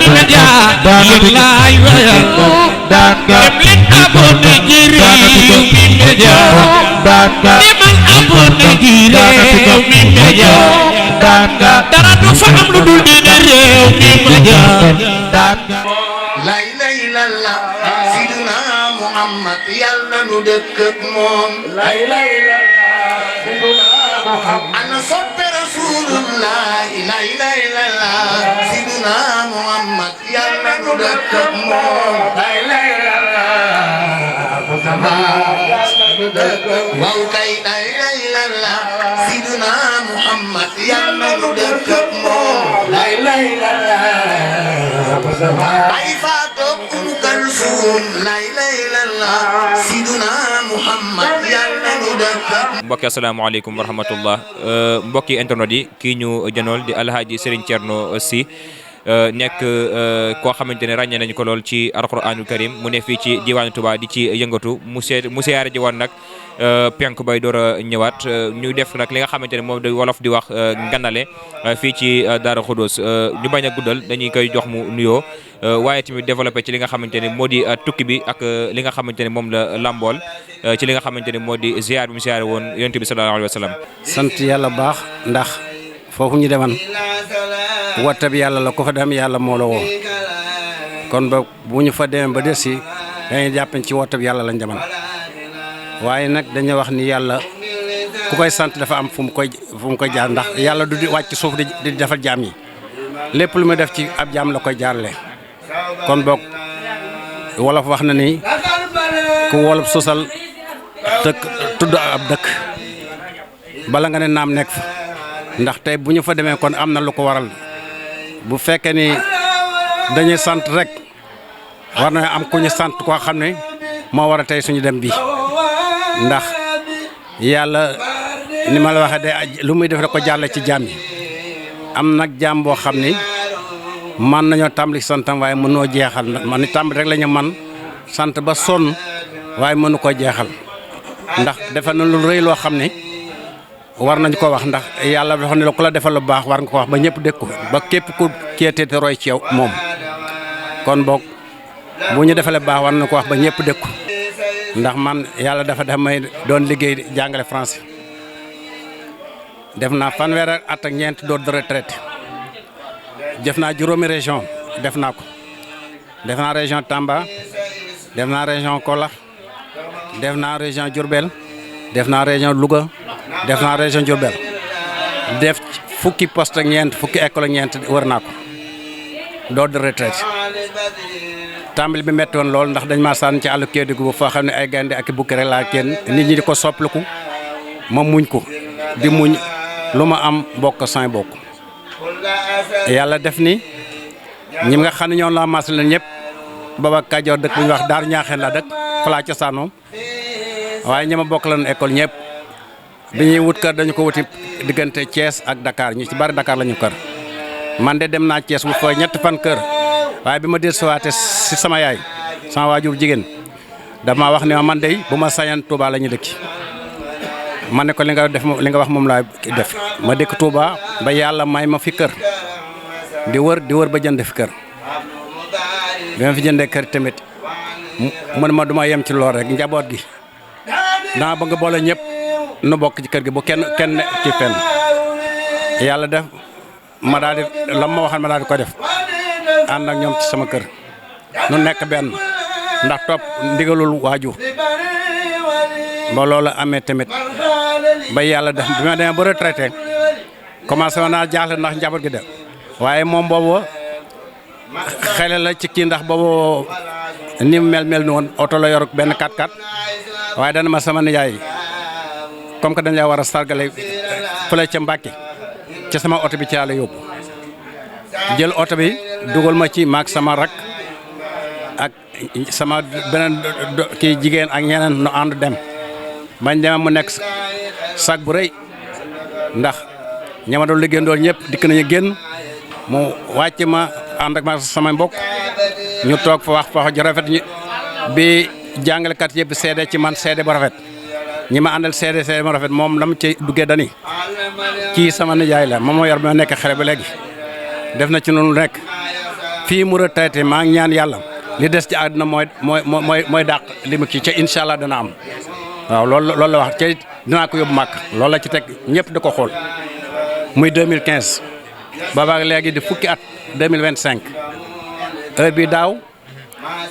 media yallay wayal limlen abonné ci réew mi media demal abonné ci réew mi media dara du fa am lu dul diine réew mi media la ilaha illallah sidina Muhammad yàlla nu dëkk ak moom la ilaha illallah sidina Muhammad ana soppe rasulullah la ilaha illallah sidina Muhammad yàlla nu dëkk ak moom la ilaha illallah waaw kay la ilaha illallah sidina Muhammad yàlla nu dëkk ak moom la ilaha illallah ay faatoog Umu Kalsum la ilaha illallah sidina Muhammad yàlla nu dëkk. mbokki asalaamaaleykum wa rahmatullah mbokki internet yi kii ñu jënool di Alhaji Serigne Thierno Sy nekk koo xamante ne ràññee nañu ko lool ci alquranul karim mu ne fii ci diwaanu Touba di ci yëngatu mu siyaare ji woon nag penk bay door a ñëwaat ñu def nag li nga xamante ne moom da wolof di wax nganale fii ci Daara Khoudoss ñu bañ a guddal dañuy koy jox mu nuyoo waaye tamit développé ci li nga xamante ne moo di tukki bi ak li nga xamante ne moom la lambool ci li nga xamante ne moo di ziar bi mu ziare woon yonent bi sallallahu alayhi wa sallam. sant yàlla baax ndax foofu ñu deman woote bi yàlla la ko fa dem yàlla moo la woo kon ba bu ñu fa demee ba des si dañuy jàpp ci woote bi yàlla lañ deman waaye nag dañuy wax ni yàlla ku koy sant dafa am fu mu koy jaar ndax yàlla du di wàcc suuf di defal jaam yi lépp lu muy def ci ab jaam la koy jaarale kon boog wolof wax na ni ku wolof sosal dëkk tudd ab dëkk bala nga ne naam nekk fa ndax tey bu ñu fa demee kon am na lu ko waral bu fekkee ni dañuy sant rek war na am ku ñu sant koo xam ne moo war a tey suñu dem bi ndax yàlla ni ma la waxee day lu muy def rek ko jàlle ci jaam yi am nag jaam boo xam ni man nañoo tàmbali santam waaye mënoo jeexal man tàmbali rek la ñu man sant ba sonn waaye mënu ko jeexal ndax defal na lu rëy loo xam ne war nañ ko wax ndax yàlla dafa ne la ku la defal lu baax war nga ko wax ba ñëpp dégg ko ba képp ku kéeteete roy ci yow moom kon boog bu ñu defalee baax war nañ ko wax ba ñëpp dégg ko ndax man yàlla dafa may doon liggéey jàngale français def naa fanweeri at ak ñeent door de retraite def naa juróomi région def naa ko def naa région Tamba def naa région Kaolack def naa région Diourbel def naa région Louga def naa région Diourbel def fukki poste ak ñeent fukki école ak ñeent wër naa ko door de retraite tàmbali bi métti woon lool ndax dañ maa sànni ci àll Kédougou bu foo xam ne ay gaynde ak bukki rek laa kenn nit ñi di ko soppaliku ma muñ ko di muñ lu ma am bokk sans bokk yàlla def ni ñi nga xam ne ñoo la mas leen ñëpp baba Kajoor dëkk bu ñuy wax Daaru Ñaaxeen la dëkk fa laa cosaanoo waaye ñi ma bokk lan école ñëpp bi ñuy wut kër dañu ko wuti diggante Thiès ak Dakar ñu ci bari Dakar la ñu kër man de dem naa Thiès bu fa ñetti fan kër waaye bi ma dellusiwaatee si sama yaay sama waajur jigéen dama wax ne ma man de bu ma sañan Touba la ñu dëkki ma ne ko li nga wax moom laa def ma dëkk Touba ba yàlla may ma fi kër di wër ba jënd fi kër bi ma fi jëndee kër tamit mu ne ma du ma yem ci lool rek njaboot gi dama bëgg boole ñëpp nu bokk ci kër gi bu kenn ci fenn yàlla def ma daal di la ma waxal ma daal di ko def ànd ak ñoom ci sama kër nu nekk benn ndax topp ndigalul waajur ba loolu amee tamit ba yàlla def bi ma demee ba retraité commencé woon naa jaaxle ndax njaboot gi de waaye moom boobu xele la ci kii ndax boobu ni mu mel noonu oto la yor benn 4x4 waaye dana ma sama nijaay comme que dañ la war a sargale fële ca Mbàkke ci sama oto bi ci yàlla yóbbu jël oto bi dugal ma ci maag sama rak ak sama beneen kii jigéen ak ñeneen nu ànd dem bañ demee mu nekk sag bu rëy ndax ñama doon liggéeyandool ñëpp dikk nañu génn mu wàcc ma ànd ak ma sama mbokk ñu toog fa wax ju rafet bi jàngalekat yëpp seede ci man seede bu rafet ñi ma àndal seede bu rafet moom lam ci duggee dani kii sama nijaay la moom moo yor bi ma nekk xale ba léegi def na ci noonu nekk fii mu retraité maa ngi ñaan yàlla li des ci àdduna mooy dàq li mu kii ca incha allah dana am waaw loolu la wax ca dinaa ko yóbbu màkk loolu la ci teg ñëpp da ko xool muy 2015 boobaag léegi di fukki at 2025 heure bi daaw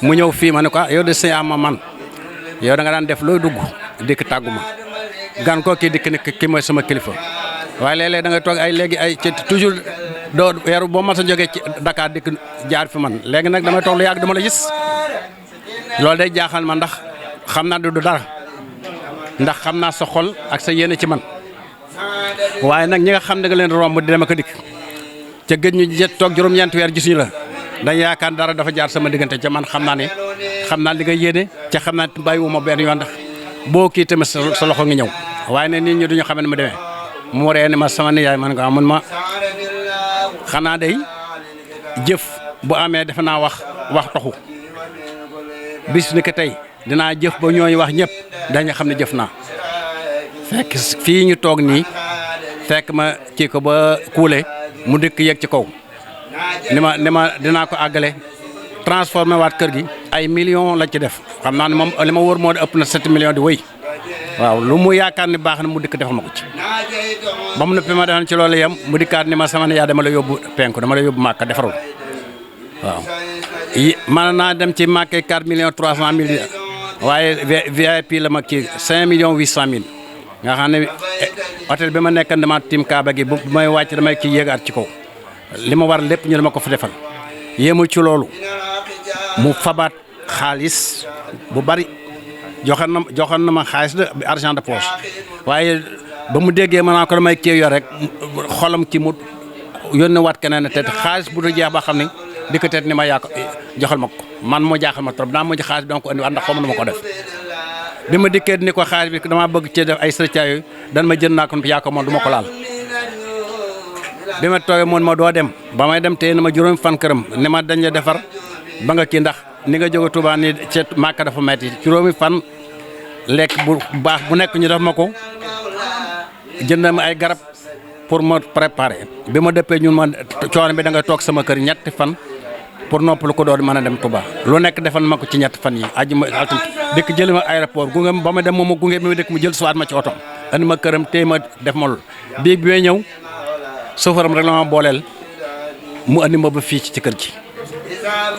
mu ñëw fii ma ne ko yow de sëñ Ama man yow da nga daan def looy dugg dikk tàggu ma gan koo kii dikk ni kii mooy sama kilifa waaye léeg-léeg da ngay toog ay léegi ay ci toujours doo weeru boo mas a jógee ci Dakar dikk jaar fi man léegi nag damay toog lu yàgg dama la gis loolu day jaaxal ma ndax xam naa du dara ndax xam naa sa xol ak sa yéene ci man waaye nag ñi nga xam ne nga leen romb di dem ak a dikk ca gëj ñu toog juróom-ñeenti weer gisuñu la dañ yaakaar dara dafa jaar sama diggante ca man xam naa ne xam naa li nga yéene ca xam naa bàyyiwuma benn yoon ndax boo kii tamit sa loxo ngi ñëw waaye ne nit ñi duñu xam ne mu demee mu ree ni ma sama nijaay man ko mun ma xanaa day jëf bu amee defe naa wax taxu bis ni ko tey dinaa jëf ba ñooñu wax ñëpp dañu xam ne jëf naa fekk fii ñu toog nii fekk ma kii ko ba kuule mu dëkk yéeg ci kaw ni ma dinaa ko àggale transformé waat kër gi ay millions la ci def xam naa ne moom li ma wóor moo ëpp na 7 millions di wéy waaw lu mu yaakaar ni baax na mu dikk defal ma ko ci ba mu noppi ma defoon ci loolu yem mu dikkaat ni ma sama ne yaa dama la yóbbu penku dama la yóbbu màkk defarul waaw man naa dem ci màkk 4 millions 300 mille waaye VIP la ma kii 5 millions 800 mille nga xam ne hôtel bi ma nekkan dama tim kaaba gi bu may wàcc damay kii yéegaat ci kaw li ma war lépp ñu dama ko fa defal yéemul ci loolu mu fabaat xaalis bu bari joxoon na ma xaalis de argent de poche waaye ba mu déggee ma naa ko damay kii yor rek xolam ci mu yónne waat keneen te xaalis bu du jeex ba xam ne di ko teet ni ma yaa ko joxal ma ko man moo jaaxal ma trop daa mujj xaalis bi dama ko andi waat ndax xaw ma nu ma ko def bi ma dikkee ni ko xaalis bi dama bëgg ci def ay sërcaa yooyu dan ma jënd naa ko yaa ko moom du ma ko laal bi ma toogee moon ma doo dem ba may dem tey na ma juróomi fan këram ne ma dañ la defar ba nga kii ndax ni nga jóge Touba ni ci Màkka dafa metti juróomi fan lekk bu baax bu nekk ñu def ma ko jënd ma ay garab pour ma préparer bi ma dëppee ñun ma coono bi da nga toog sama kër ñetti fan pour noppalu ko doon mën a dem Touba lu nekk defal ma ko ci ñetti fan yi ajuma altine dëkk jëli ma aéroport gunge ba ma dem moom ma gunge bi ma dëkk mu jël suwaat ma ci oto andi ma këram téye ma def ma loolu bii bi may ñëw sofaram rek la ma booleel mu andi ma ba fii ci kër gi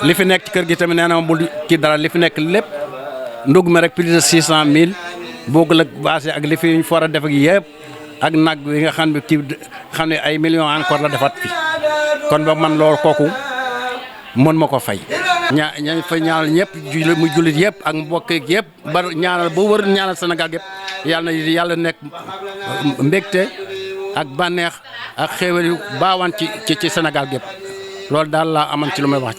li fi nekk ci kër gi tamit nee na ma bul kii dara li fi nekk lépp ndug mi rek plus de 600 000 boogul ak base ak li fi ñu for a def ak yëpp ak nag yi nga xam ne kii xam ne ay millions encore la defaat fi kon ba man loolu kooku mën ma ko fay. ña fa ñaanal ñëpp mu jullit yëpp ak mbokk yëpp ba ñaanal ba wër ñaanal Sénégal yëpp yàlla nekk mbégte ak bànneex ak xéewal yu baawaan ci Sénégal yëpp loolu daal laa amoon ci lu may wax.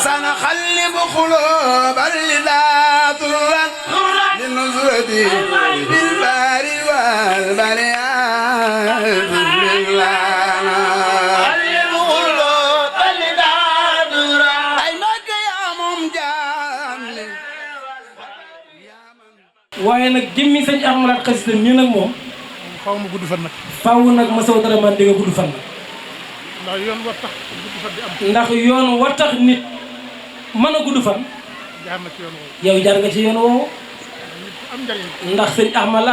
سنخلب قلوب الرداء طرا للنصرة بالبار والبريات waaye nag jëmmi sëñ Ahmad Xasida ñu nag moom faaw ma gudd fan nag faaw nag ma saw dara man di nga gudd fan nag ndax yoon war tax gudd fan di am ndax yoon war tax nit mën a gudd fan jaar na ci yoon woowu yow jaar nga ci yoon woowu nit ku am njariñ ndax sëñ Ahmad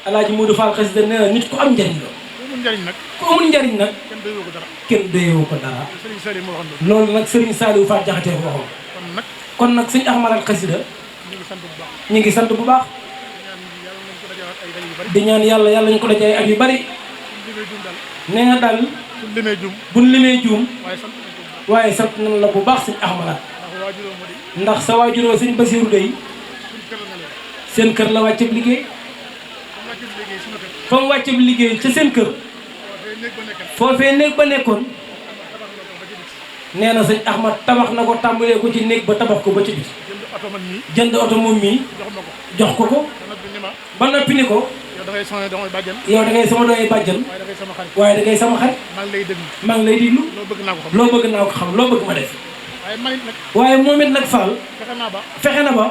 Alaaji Modou Fall Xasida nee na nit ku am njariñ la ku amul njariñ nag ku amul njariñ nag kenn doyoo ko dara kenn doyoo ko dara Serigne Saliou moo waxoon loolu nag Serigne Saliou Fall Jaxate ko waxoon kon nag sëñ Ahmad Xasida ñu ngi sant bu baax ñu ngi sant bu baax di ñaan yàlla ñu ko dajee at yu bari nee nga daal buñ limee juum waaye sant nañ la bu baax sëñ Ahmad waajuroo moo di ndax sa waajuroo sëñ Basiiru day suñu kër la nga leen seen kër la wàcceb liggéey comme wàcc liggéey suñu kër fa mu wàcceb liggéey ca seen kër foofee néeg ba nekkal foofee néeg ba nekkoon tabax na ko ba ci biti nee na sëñ Ahmad tabax na ko tàmbalee ko ci néeg ba tabax ko ba ci biti jënd oto man mii jënd oto moom mii jox ma ko jox ko ko te nag bi ni ma ba noppi ni ko yow da ngay sonné da ngay bàjjan yow da ngay sama dooy bàjjan waaye da ngay sama xarit waaye da ngay sama xarit maa ngi lay déglu maa ngi lay diglu loo bëgg naa ko xam loo bëgg naa ko xam loo bëgg ma def waaye man it nag waaye moom it nag Fall fexe naa ba fexe na ba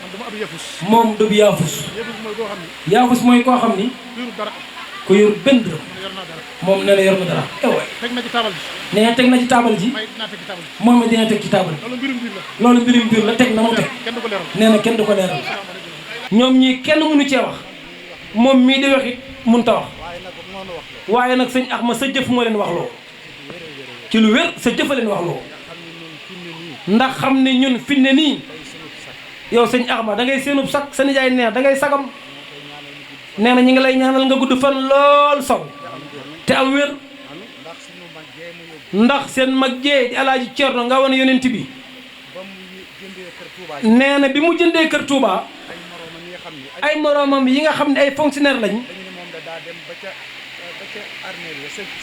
man dama ab yëfus moom du yaafus yëfus mooy koo xam ni yaafus mooy koo xam ni juru dara ku yor benn dërëm man yor naa dara moom nee na yor na dara waay teg na ci taabal bi nee na teg na ci taabal ji may dinaa teg ci taabal bi moom it dina teg ci taabal loolu mbirum biir la loolu mbirum biir la teg na mu teg kenn du ko leeral nee na kenn du ko leeral ñoom ñii kenn mënu cee wax moom mii di wax it mënut a wax waaye nag sëñ Axma sa jëf moo leen wax loo ci lu wér sa jëf a leen wax loo ndax xam ne ñun fi ne nii yow sëñ Axma da ngay seenub sag sa nijaay neex da ngay sagam nee na ñi ngi lay ñaanal nga gudd fan lool saw te am wér ndax seen mag jee di alaaji Cerno nga wane yonent bi nee na bi mu jëndee kër Touba ay moroomam yi nga xam ne ay fonctionnaire lañ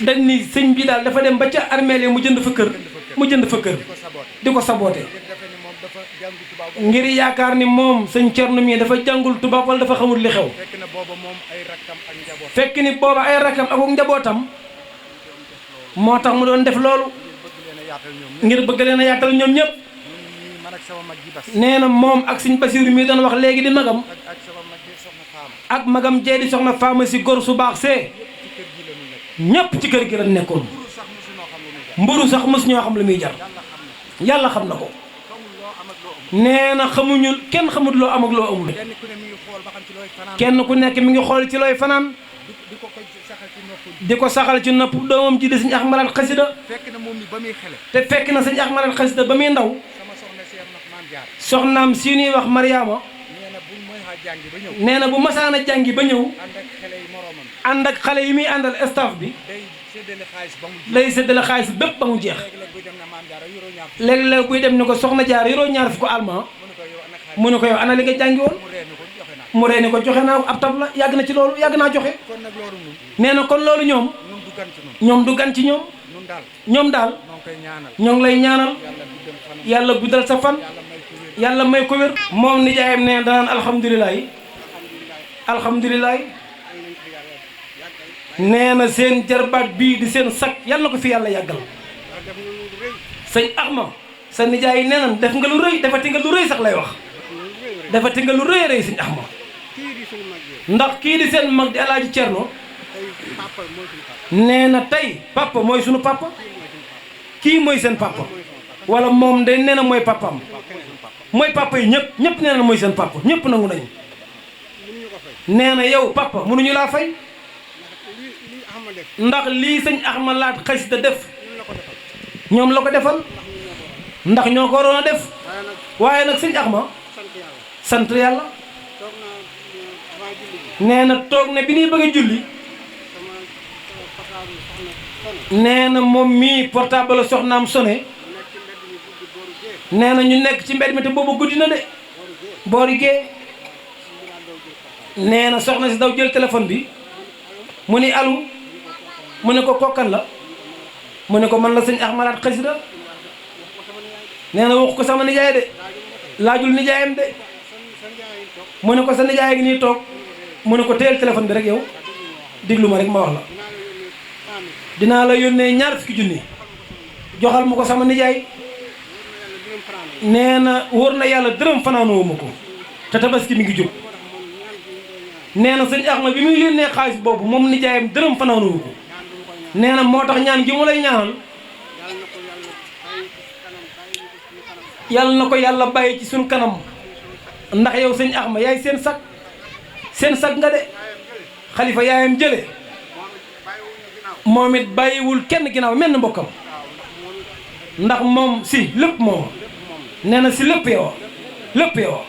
dañ ni sëñ bi daal dafa dem ba ca armeel mu jënd fa kër di ko saboote ngir yaakaar ni moom sëñ Cerno mii dafa jàngul tubaab wala dafa xamul li xew fekk ni booba ay rakkam ak njabootam moo tax mu doon def loolu ngir bëgg leen a yaatal ñoom ñëpp nee na moom ak sëñ Basiiru mii doon wax léegi di magam ak magam jee di soxna faama si gor su baax see ñëpp ci kër gi la nekkoon mburu sax mos ñoo xam lu muy jar yàlla xam na ko nee na xamuñu kenn xamut loo am ak loo amul kenn ku nekk mi ngi xool ci looy fanaan di ko saxal ci nopp doomam ji di sëñ Axmaral xasida te fekk na sëñ Axmaral xasida ba muy ndaw soxnaam si ñuy wax Mariama nee na bu masaan a jàngi ba ñëw ànd ak xale yi muy àndal staff bi lay séddale xaalis bépp ba mu jeex léeg-léeg buy dem ni ko soxna jaar yoroo ñaar fi ko alma mu ne ko yow ana li nga jàngi woon mu ree ni ko joxe naa ab tab la yàgg na ci loolu yàgg naa joxe nee na kon loolu ñoom du gan ci ñoom daal ñoo ngi lay ñaanal yàlla guddal sa fan yàlla may ko wér moom nijaayam ne danaan alhamdulilah nee na seen jarbaat bii di seen sag yàlla na ko fi yàlla yàggal sëñ Axma sa nijaay nee nan def nga lu rëy defati nga lu rëy sax lay wax defati nga lu rëy rëy sëñ Axma ndax kii di seen mag di alaaji Cerno nee na tey papa mooy sunu papa kii mooy seen papa wala moom day nee na mooy papaam mooy papa yi ñëpp nee na mooy seen papa ñëpp nangu nañu nee na yow papa mënuñu laa fay ndax lii sëñ Axma laat xasida def ñoom la ko defal ndax ñoo ko waroon a def waaye nag sëñ Axma sant yàlla nee na toog ne bi ñuy bëgg a julli nee na moom mii portable soxnaam sone nee na ñu nekk ci mbedd mi te boobu guddi na de boori gee nee na soxna si daw jël téléphone bi mu ni alu mu ne ko kokkan la mu ne ko man la sëñ Axma laat xasida nee na wax ko sama nijaay de laajul nijaayam de mu ne ko sa nijaay gi nii toog mu ne ko téyel téléphone bi rek yow diglu ma rek ma wax la dinaa la yónnee 20 junni joxal ma ko sama nijaay nee na wóor na yàlla dërëm fanaanoo ma ko te tabaski mi ngi jóg nee na sëñ Axma bi muy yónnee xaalis boobu moom nijaayam dërëm fanaanoo ko nee na moo tax ñaan gi mu lay ñaanal yàlla na ko yàlla bàyyi ci suñ kanam ndax yow sëñ Axma yaay seen sag nga de xalifa yaayam jële moom it bàyyiwul kenn ginnaaw menn mbokkam ndax moom si lépp moom nee na si lépp yow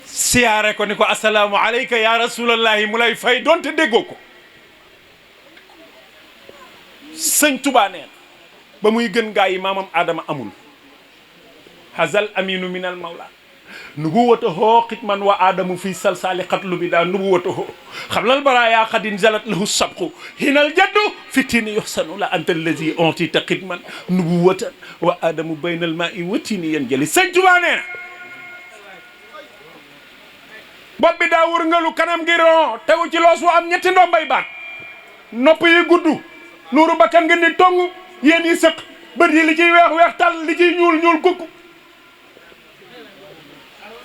siyaare ko ni ko asalaamu aleyka ya rasulallahi mu lay fay doonte déggoo ko sëñ Touba neen ba muy gën gaa yi maamam Adama amul hazal aminu min al mawla nubuwatahu xitman wa adamu fi salsali xatlu bi daa nubuwatahu xablal baraya xadin zalat lahu sabqu hinal jaddu fitini yoxsanu la anta allazi ontita xitman nubuwatan wa adamu baynal ma'i watini yan jëli sëñ Tuubaa nee na bopp bi daa wërngalu kanam gi ron tegu ci loos wu am ñetti ndombay baat nopp yi gudd nuuru bakkan nga ni tong yéen yi sëq bët yi li ciy weex weex tàll li ciy ñuul ñuul kukku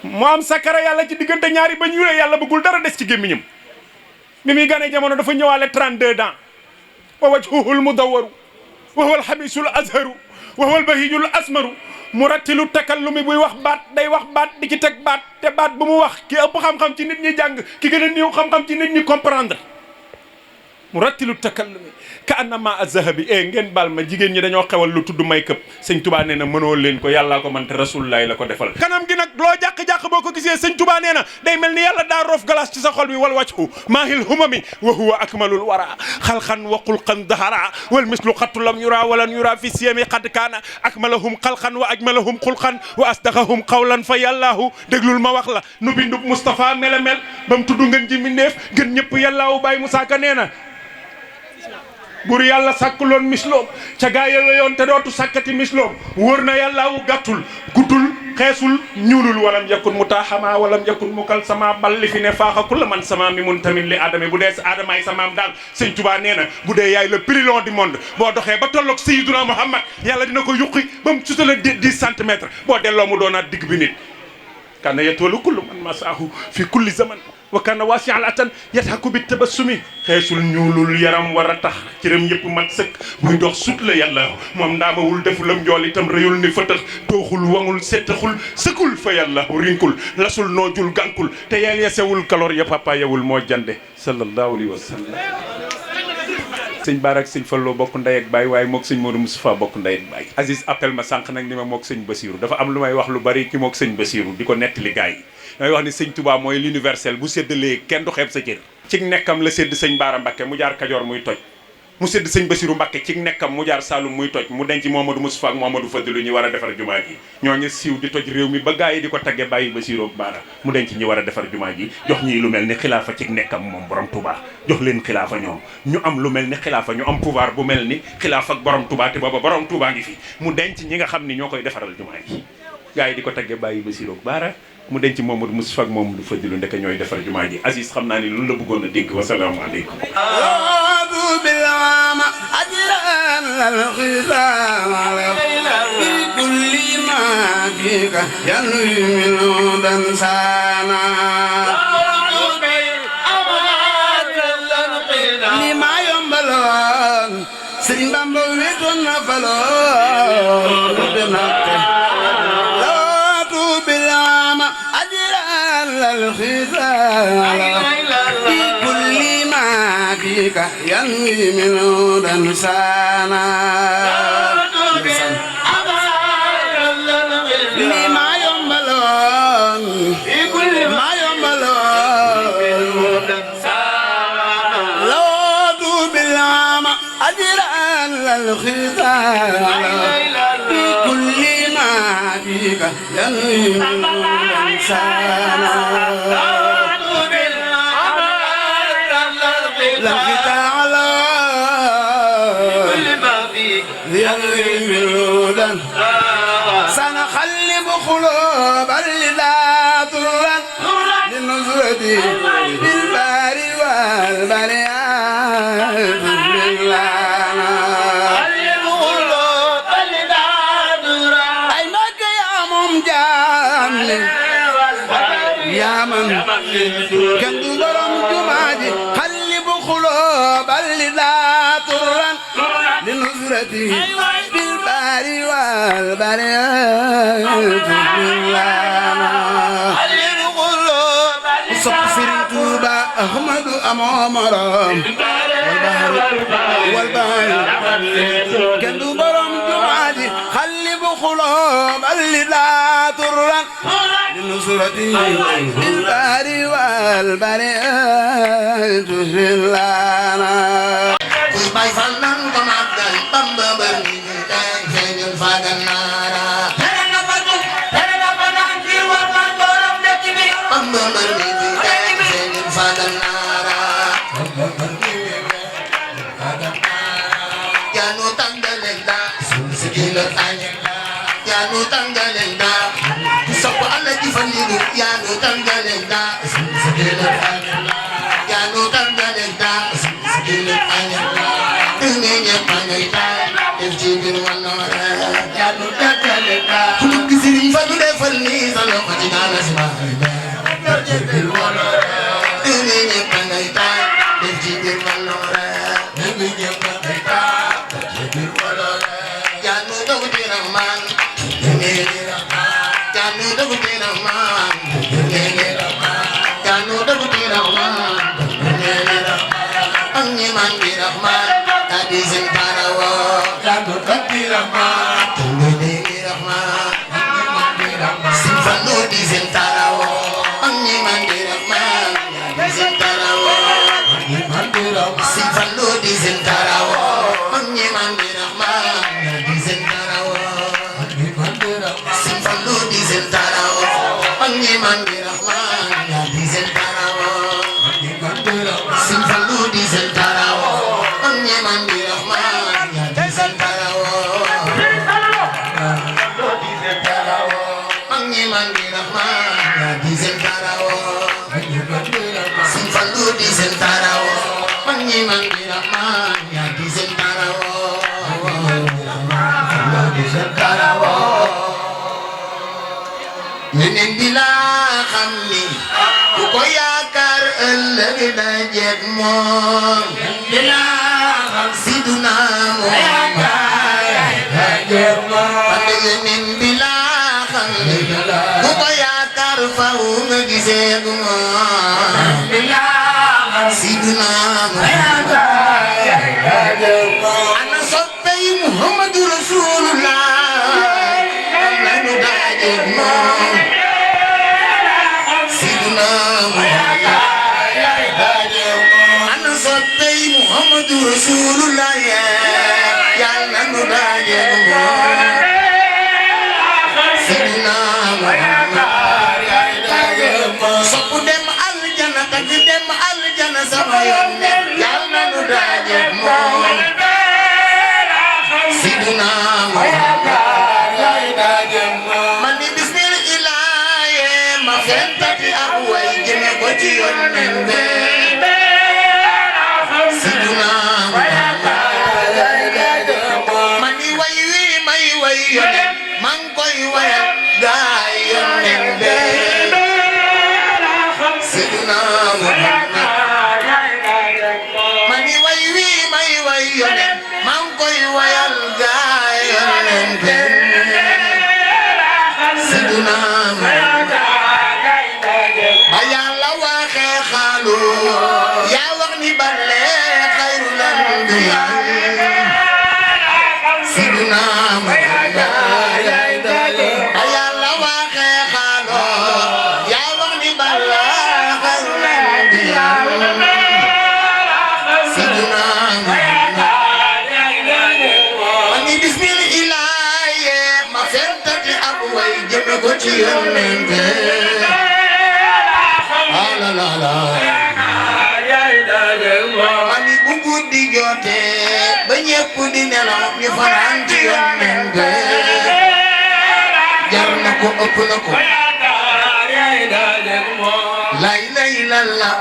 mu am sakara yàlla ci diggante ñaari ba ñuulee yàlla bëggul dara des ci gémmiñam mi muy gane jamono dafa ñëwaale 32 ans wa wajhuhul mudawwaru wa huwal habisul azharu wa huwal bahijul asmaru mu rattilu takallumi buy wax baat day wax baat di ci teg baat te baat bu mu wax ki ëpp xam-xam ci nit ñi jàng ki gën a néew xam-xam ci nit ñi comprendre mu rattilu takallumi ka annama azhabi ngeen baal ma jigéen ñi dañoo xewal lu tudd may këpp sëñ Tuubaa nee na mënoo leen ko yàllaa ko man te rasulullahi la ko defal kanam gi nag loo jàq-jàq boo ko gisee sëñ Tuubaa nee na day mel ni yàlla daa roof glace ci sa xol bi wal wajhu maahil humami wa huwa akmalul wara xalqan wa xulqan dahara wal mislu xattu lam yura walan yura fi siyami qad kaana akmalahum xalqan wa ajmalahum xulqan wa asdaqahum qawlan fa yàllaahu déglul ma wax la nu bindub Moustapha mel a mel ba mu tudd ngeen ji mindeef gën ñëpp yàllaahu Baay Musaa Ka nee na bur yàlla sàkkuloon misloom ca gaa yewe yoon te dootu sàkkati misloom wóor na yàllaawu gàttul guddul xeesul ñuulul walam yakun mutaaxama walam yakun mukal sama balli fi ne faaxa ku la man sama mi mun tamit li aadama bu dee aadamaay samaam daal sëñ Tuubaa nee na bu dee yaay le plus long du monde boo doxee ba tolloog Sayyiduna Muhammad yàlla dina ko yuqi ba mu sutale 10 centimètres boo delloo mu doonaat digg bi nit kana yetoolu kullu man masaahu fi kulli zaman wa kana waasi'al atan yadhaku bi tabassumi xeesul ñuulul yaram war a tax cëram yëpp mat sëkk buy dox sut la yàlla moom ndaamawul defulam njool itam rëyul ni fëtëx tooxul wangul settaxul sëkkul fa yàlla rinkul lasul noojul gànkul te yeel yesewul kaloor ya papa yewul moo jande sallallahu alayhi wa sallam sëñ Baara ak sëñ Fallou bokk ndey ak baay waaye mook sëñ Modou Moustapha bokk ndey ak baay Aziz appel ma sànq nag ni ma mook sëñ Basiru dafa am lu may wax lu bari ci mook sëñ Basiru di ko nettali gaay yi damay wax ni sëñ Touba mooy l'universel bu séddalee kenn du xeeb sa cër ci nekkam la sédd sëñ Baara Mbakke mu jaar Kajoor muy toj mu sédd sëñ Basiru Mbakke ci nekkam mu jaar Saloum muy toj mu denc Mouhamadou Moustapha ak Mouhamadou Fadilu ñu war a defar jumaa ji ñooñu siiw di toj réew mi ba gaay yi di ko tagge bàyyi Basiru ak Baara mu denc ñi war a defar jumaa ji jox ñii lu mel ni xilaafa ci nekkam moom borom Touba jox leen xilaafa ñoom ñu am lu mel ni xilaafa ñu am pouvoir bu mel ni xilaafa ak borom Touba te booba borom Touba ngi fi mu denc ñi nga xam ni ñoo koy defaral jumaa ji gaay yi di ko tagge bàyyi Basiru ak Baara mu denc Mamadou Moustapha ak Mamadou Fadilu ndeke ñooy defar jumaa ji Aziz xam naa ni lu la bëggoon a dégg wasalaamaaleykum بالعام أجرا للخصام في كل ما فيك ينوي من دنسانا لما ينبلون سرين بامبو ويتون نفلون لا بالعام أجرا للخصام في كل ما فيك ينوي من دنسانا لما ينبلون ما ينبلون لو بالعام أجرا للخصام في كل ما فيك ينوي من دنسانا لقيت على كل ما فيك ينوي من سنخلب قلوب اللا ترا للنزرة بالبار والبريات باللانا خلب قلوب اللا ترا أي مك يا ممجان يا من كنت برم جماجي قلوب اللا ترا لنصرته بالبار والبريات باللانا صفر توبا أحمد أمامرام والبحر كندو برم جماجي خلب قلوب اللا ترا لنصرته بالبار والبريات باللانا باي فلان بمعدل بمبر من فاجل فاجل نارا tàngaleen daa sopp alla ji fa liiru yaa nu tàngaleen daa yaa nu tàngaleen daa ne ñëpp a ngay taay def ci biir wàllu yaa nu tàngaleen daa ku bëgg sëriñ fa du defal nii sa loxo ci gaana si baax ci biir wàllu ne ñëpp a ngay taay def ci biir wàllu ne ñëpp a ngay taay def ci biir wàllu yaa nu dogu dina man Janu dogu dina man Janu dogu dina man Angi man dina man Tadi sentarawo Janu dogu dina man Tunggu dina man Angi man dina man Simfanu di sentarawo Angi man dina man Tadi sentarawo Angi man dina man Simfanu di sentarawo Angi man dina man Tadi sentarawo Simfalu di sentarawo Pangi mandi rahman ya di sentarawo Simfalu di sentarawo Pangi mandi rahman ya di sentarawo Pangi mandi rahman ya di sentarawo Simfalu di sentarawo Pangi mandi rahman ya di sentarawo di sentarawo Neneen bi laa xam ni ku ko yaakaar ëllëg dajeek moom bi laa xam Siduna Muhammad dajeek moom neneen bi laa xam ni ku ko yaakaar faw nga giseek moom bi laa xam Siduna Muhammad dajeek moom ana soppey Muhammadu Rasulullah lañu dajeek moom ana soppey Muhammadu Rasulullah yàlla nu dajeek moom Sidina Muhammad sopp dem aljana tag dem aljana sama yoon ne yàlla nu dajeek moom Sidina Muhammad man ni bismillahi ma fentati ab way jëme ko ci yoon be Sidina man ni way wi may way yonen man koy wayal gaay yonen be Sidina man ni way wi may way yonen man koy wayal gaay yonen be Sidina Ayala waxe xalu ya wax ni balle khairul anbiya Sidina Ayala waxe xalu ya wax ni balle khairul anbiya Sidina Mani bismillahi ma fentati abu way jëme ko ci yonen la la la mani bu guddi jotee ba ñépp di nelaw ñu fanaan ci yonen be jar na ko ëpp na ko la ilaha illallah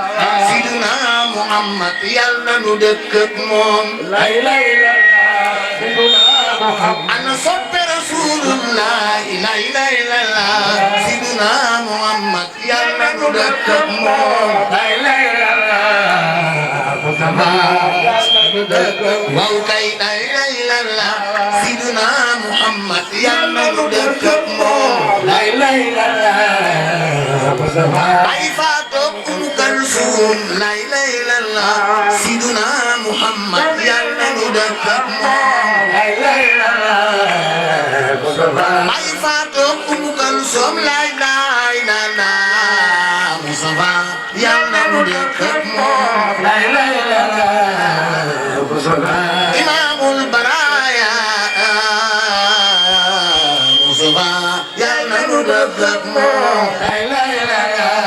Sidina Muhammad yàlla nu dëkk ak moom la ilaha illallah Sidina Muhammad ana soppe Rasulullah la ilaha illallah Sidina Muhammad yàlla nu dëkk ak moom la ilaha illallah waaw kay la ilaha illallah Sidina Muhammad yàlla nu dëkk ak moom la ilaha illallah ay faatoog Kalsum la ilaha illallah Sidina Muhammad yàlla nu dëkk ak moom la ilaha illallah ay faatoog Kalsum la ilaha illallah Mustafa yàlla nu dëkk ak moom la ilaha illallah Imamul Baraya Mustafa yàlla nu dëkk ak moom la ilaha illallah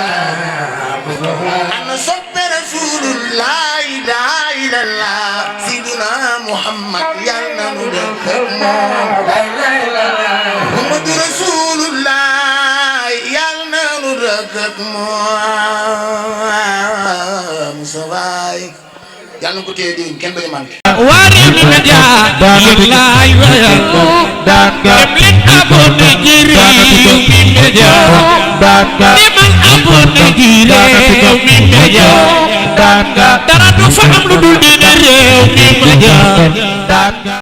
ana soppe Rasulullah la ilaha illallah Sidina Muhammad yàlla nu dëkk ak moom la ilaha illallah Muhammadu Rasul ak moom sa waay yàlla na ko téye déwén kenn bañ a manqué. Waarwi Média yéen laay wayal dem leen abonné ci Rewmi Média demal abonné ci Rewmi Média dara du fa am lu dul dina Rewmi Média